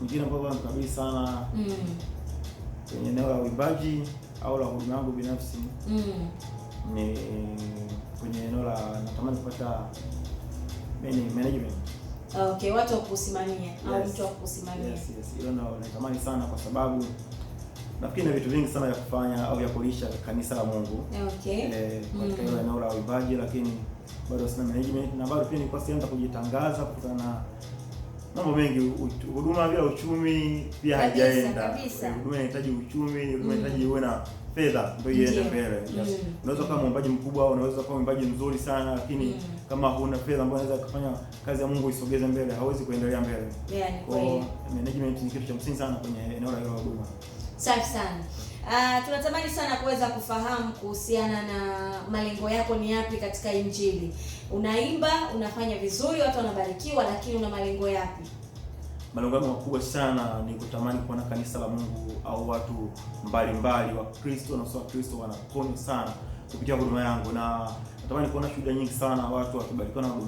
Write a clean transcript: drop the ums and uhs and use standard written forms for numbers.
Nyingine ambayo kabisa sana kwenye eneo la uimbaji au la huduma yangu binafsi ni kwenye eneo la natamani kupata management. Okay, watu wa kukusimamia au Yes. mtu wa kukusimamia. Yes, hilo ndo natamani sana kwa sababu nafikiri na vitu vingi sana vya kufanya au vya kulisha kanisa la Mungu. Katika hilo eneo la uimbaji, lakini bado sina management na bado pia nilikuwa sianza kujitangaza kutokana na mambo mengi. Huduma bila uchumi pia haijaenda. Huduma inahitaji uchumi, huduma inahitaji uwe na fedha ndio iende mbele. Yes. Unaweza kuwa mwimbaji mkubwa, unaweza kuwa mwimbaji mzuri sana, lakini kama huna fedha ambayo unaweza kufanya kazi ya Mungu isogeze mbele, hauwezi kuendelea mbele. Yeah, ni Kwa kweli. management ni kitu cha msingi sana kwenye eneo la hilo huduma. Safi sana. Tunatamani sana kuweza kufahamu kuhusiana na malengo yako ni yapi katika Injili. Unaimba, unafanya vizuri, watu wanabarikiwa, lakini una malengo yapi? Malengo yangu makubwa sana ni kutamani kuona kanisa la Mungu au watu mbalimbali wa Kristo na wasio wa Kristo wanaponywa sana kupitia huduma yangu, na natamani kuona shuhuda nyingi sana watu wakibarikiwa na huduma.